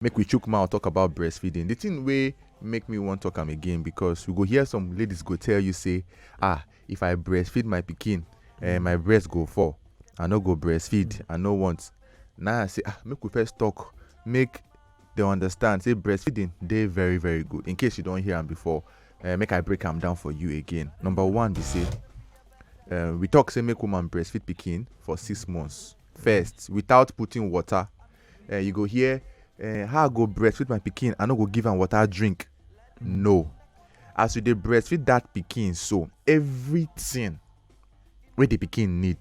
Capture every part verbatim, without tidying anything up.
Make we chook mouth talk about breastfeeding. The thing wey make me wan talk am again, because we go hear some ladies go tell you say, "Ah, if I breastfeed my pikin, eh, my breast go fall. I no go breastfeed. I no want." Now I say, "Ah, make we first talk, make dem understand say breastfeeding dey very, very good." In case you don hear am before, eh, make I break am down for you again. Number one be say, eh, we talk say make woman breastfeed pikin for six months first without putting water. Eh, you go hear, eh, "How I go breastfeed my pikin? I no go give am water drink." No. As you dey breastfeed that pikin, so everything wey the pikin need,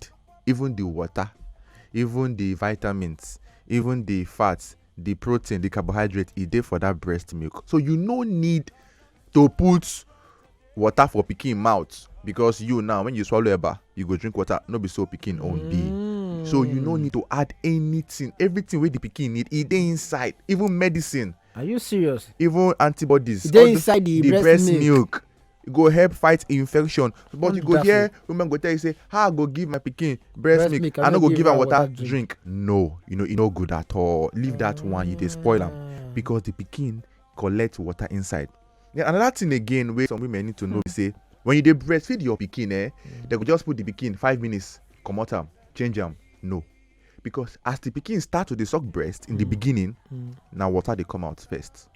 even the water, even the vitamins, even the fats, the protein, the carbohydrate, e dey for that breast milk. So you no need to put water for pikin mouth, because you now, when you swallow eba, you go drink water. No be so pikin own be. So you no need to add anything. Everything wey the pikin need, e dey inside. Even medicine, Are you serious? Even antibodies, E dey all those- inside the the breast breast milk. milk. Go help fight infection. But you go Wonderful. Hear women go tell you say, "How I go give my pikin breast Breast milk? milk, I no go give am water drink." No, you know, e no good at all. Leave that one, you dey spoil am, because the pikin collect water inside. Then another thing again wey some women need to know be say, when you dey breastfeed your pikin, eh, they go just put the pikin five minutes, comot am, change am. No. Because as the pikin start to dey suck breast in the beginning, na water dey come out first.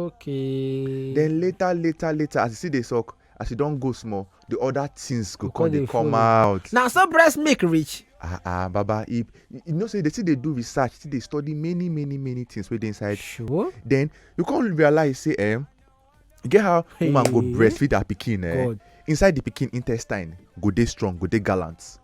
Okay. Then later, later, later, as e still dey suck, as e don go small, the other things go Go come come dey dey come follow. Out. Na so breast milk reach. Ah, ah, baba, e, you know say they still dey do research, still dey study many, many, many things wey dey inside. Sure. Then you come realize say, eh, e get how woman go Hey. Breastfeed her pikin, eh? God. Inside the pikin intestine, go dey strong, go dey gallant.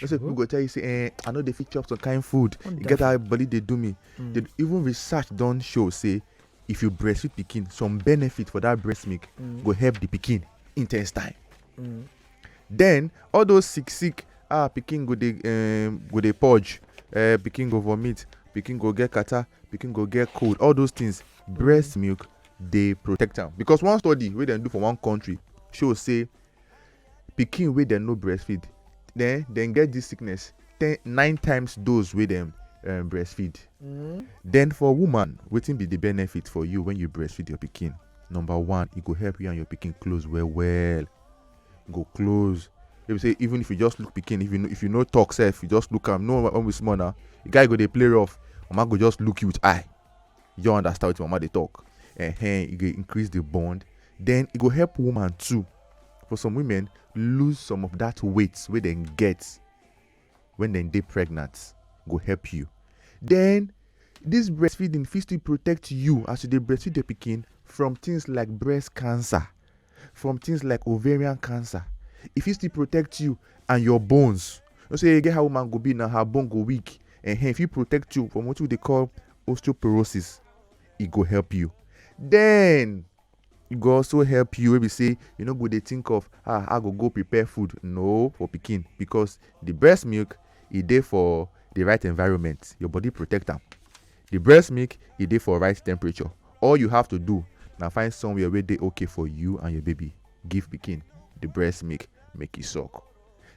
You know say people Sure. Go tell you say, "Eh, I no dey fit chop some kind food. E get Wonderful. How body dey do me." Mm. They, even research don show say if you breastfeed pikin, some benefit for that breast milk Mm. Go help the pikin intestine. Mm. Then all those sick, sick, ah, pikin go dey, um, go dey purge, uh, pikin go vomit, pikin go get catarrh, pikin go get cold. All those things, breast milk dey protect am. Because one study wey dem do for one country show say pikin wey dem no breastfeed, then dem get this sickness ten, nine times those wey dem, um, breastfeed. Mm. Then for woman, wetin be the benefit for you when you breastfeed your pikin? Number one, e go help you and your pikin close well well. Go close. If you say, even if you just look pikin, if you no, if you no talk sef, you just look am. No, when we small now, the guy go dey play rough. Mama go just look you with eye. You understand what mama dey talk. Eh, eh, e go increase the bond. Then e go help woman too. For some women, lose some of that weight wey dem get when dem dey pregnant. Go help you. Then this breastfeeding fit still protect you as you dey breastfeed your pikin from things like breast cancer, from things like ovarian cancer. E fit still protect you and your bones. You know say e get how woman go be now, her bone go weak. And e fit protect you from what we dey call osteoporosis. E go help you. Then e go also help you wey be say you no go dey think of, "Ah, I go go prepare food." No, for pikin, because the breast milk, e dey for the right environment. Your body protect am. The breast milk, e dey for right temperature. All you have to do na find somewhere wey dey okay for you and your baby. Give pikin the breast milk, make e suck.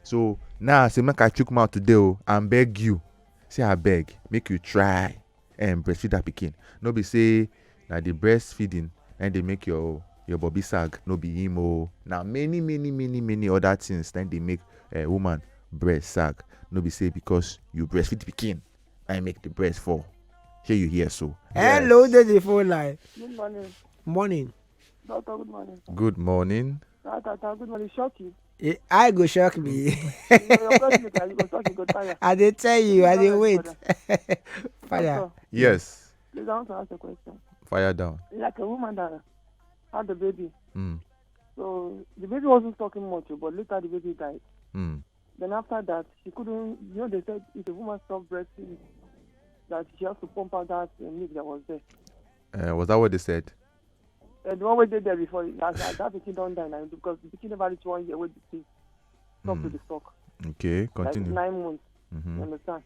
So now I say make I chook mouth today o and beg you. Say I beg, make you try and breastfeed that pikin. No be say na the breastfeeding and dey make your, your body sag. No be him o. Na many, many, many, many other things na dey make a woman breast sag. No be say because you breastfeed pikin, I make the breast fall. Shey you hear so? Hello, Yes. Dey the phone line. Good morning. Morning. Doctor, good morning. Good morning. Doctor, good morning. Shock you. Eh, I go shock me. You know, your president, you go talk, you go tire. I dey tell you, I dey Sorry, wait. Father. Father. Doctor, Yes. Please, I want to ask a question. Fire down. Like a woman that had the baby. Mm. So the baby wasn't talking much, but later the baby died. Mm. Then after that, she couldn't, you know, they said if a woman stopped breastfeeding, that she has to pump out that uh, milk that was there. Uh, was that what they said? And the one wey dey there before, that, that, that pikin don die now because the pikin never reach one year wey the pikin stop to Mm. dey suck. Okay, Like continue. Nine months, you Mm-hmm. understand?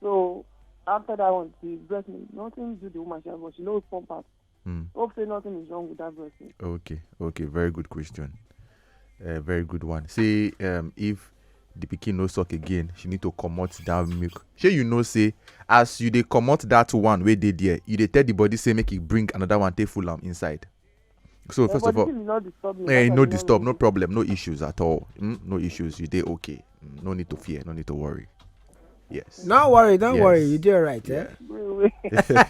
So after that one, the breast milk, nothing do the woman, she, but she no pump out. Mm. Hope say nothing is wrong with that breast milk. Okay, okay, very good question. A very good one. See, um, if the pikin no suck again, she need to comot that milk. Shey you know say as you dey comot that one wey dey there, you dey tell the body say make e bring another one take full am inside. So first of all, eh, no disturb, no problem, no issues at all. Mm, no issues, you dey okay. Mm, no need to fear, no need to worry. Yes. No worry, don't worry, you dey alright. Eh? Yeah.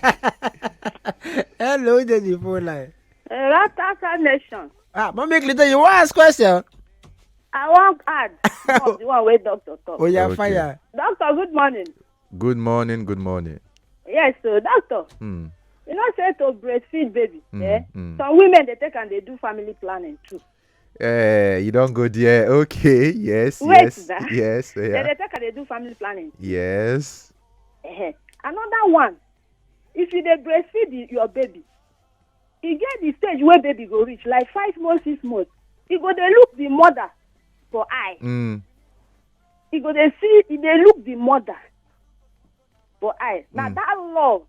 Hello, who dey the phone line? Ratata Nation. Ah, Mommy Clinton, you wan ask question? I wan add some of the one wey doctor talk. Oh yeah, Okay. Fire. Doctor, good morning. Good morning, good morning. Yes, so doctor, Hmm. you know say to breastfeed baby, Mm, eh? Mm. Some women dey take and dey do family planning too. Eh, you don go there. Okay, yes, Wait yes, na. Yes, They yeah. dey take and dey do family planning. Yes. Eh-heh. Another one, if you dey breastfeed the- your baby, e get the stage wey baby go reach, like five months, six months. E go dey look the mother for eye. Mm. E go dey see, e dey look the mother for eye. Na Mm. that love.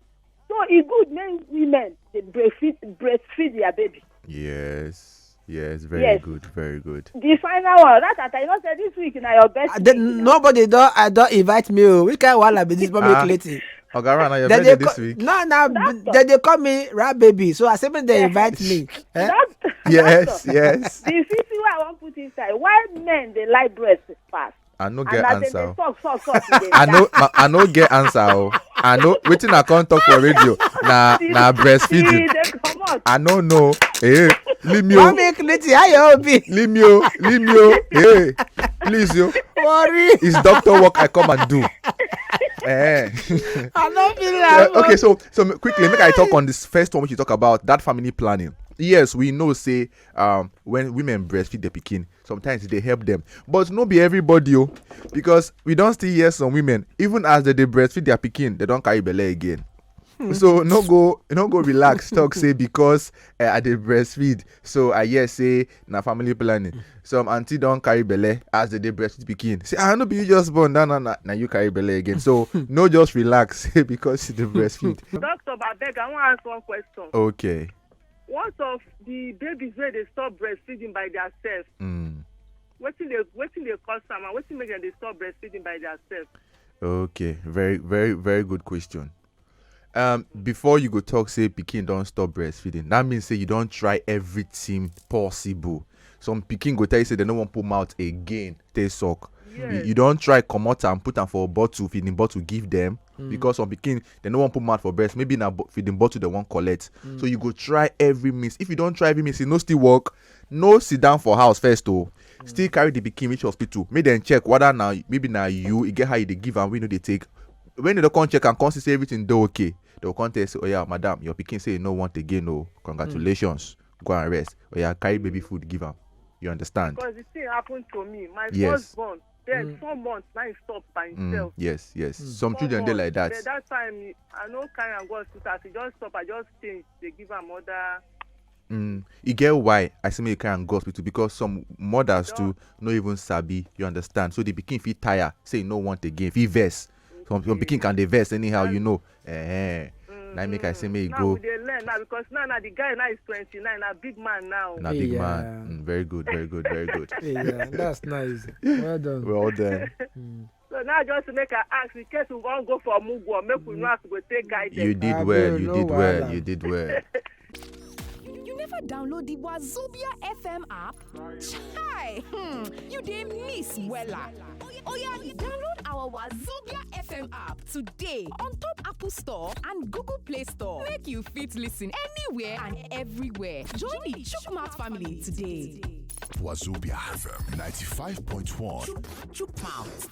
So e good make women dey breastfeed, breastfeed their baby. Yes. Yes, very Yes. Good, very good. The final one, that I know say this week na your best Uh, the, week na. Nobody don I don invite me. Oh. Which kind of wahala be this, Mommy Ah. Clinton? Oga Rana, your They birthday dey this call- week. No, no, Doctor. They dey call me Rap Baby, so I say make they invite me. Eh? Doctor, Yes, doctor, yes. The thing wey I wan put inside, why men dey like breast pass? I no And get as dem answer. dey Oh. talk, talk, talk, e dey I no, dash. I, I no get answer. Oh. I know wetin I come talk for radio. Na E na dey- breastfeeding. e dey comot. I no know. Eh, leave me. Oh. Mommy Clinton, how you be? Leave me. Oh. Leave me. Oh. Hey, please, yo. Worry. It's doctor work I come and do. Eh. I no feel Uh, like. Okay, so so m- quickly, make I talk on this first one which you talk about that family planning. Yes, we know say um when women breastfeed the pikin, sometimes they help them, but no be everybody, oh, because we don't still hear some women even as they, they breastfeed their pikin, they don't carry belly again. So no go no go relax. Talk say because uh, I dey breastfeed, so I hear say na family planning. Some auntie don't carry belly as they dey breastfeed pikin. Say I no be you just born, na na na na you carry belly again. So no just relax say because you dey breastfeed. Doctor, abeg, I wan ask one question. Okay. What of the babies wey dey stop breastfeeding by theirself? Mm. Wetin dey wetin dey cause am and wetin make dem dey stop breastfeeding by theirself? Okay, very very very good question. Um, before you go talk say pikin don't stop breastfeeding, that means say you don't try everything possible. Some pikin go tell you say they no wan put mouth again, they suck. You, you don't try comot and put am for a bottle, feeding bottle, give them. Because some pikin they no wan put mouth for breast, maybe na bo- feeding bottle they wan collect. So you go try every means. If you don't try every means, e no still work. No sit down for house first, oh. Still carry the pikin reach hospital. Make them check whether na maybe na you, e get how you dey give am, we no dey take. When they don come check and come see say everything dey okay, they go come tell you say, "Oh yeah, madam, your pikin say e no want again, oh. Congratulations. Go and rest. Oh yeah, carry baby food, give am." You understand? Because the thing happen to me. My Yes. Firstborn, then four months, now he stop by Mm, himself. yes, yes. Some Four children dey months. Like that. But that time, I no carry am go hospital. As he just stop, I just change. They give am other. Mm. You get why I say make you carry am go hospital, because some mothers too no even sabi. You understand? So the pikin fit tire, say e no want again, fit vex. Some some pikin can dey vex anyhow, you know. Eh. Now make I say make you Now go. We dey learn now because now, now the guy now is twenty-nine, a big man now. Na big Yeah. Man. Mm, very good, very good, very good. Yeah, that's nice. Well done. Well done. So now just make I ask, in case we wan go for Mugwo, make we know as we go take guide them. You did Ah, well. bro, You no did well. wahala. You did well. You never download the Wazobia F M app? Chai! Hmm, you dey miss wella. Oya, download our Wazobia F M app today on top Apple Store and Google Play Store. Make you fit listen anywhere and everywhere. Join the Chukmouth family today. Wazobia F M ninety-five point one. Chukmouth.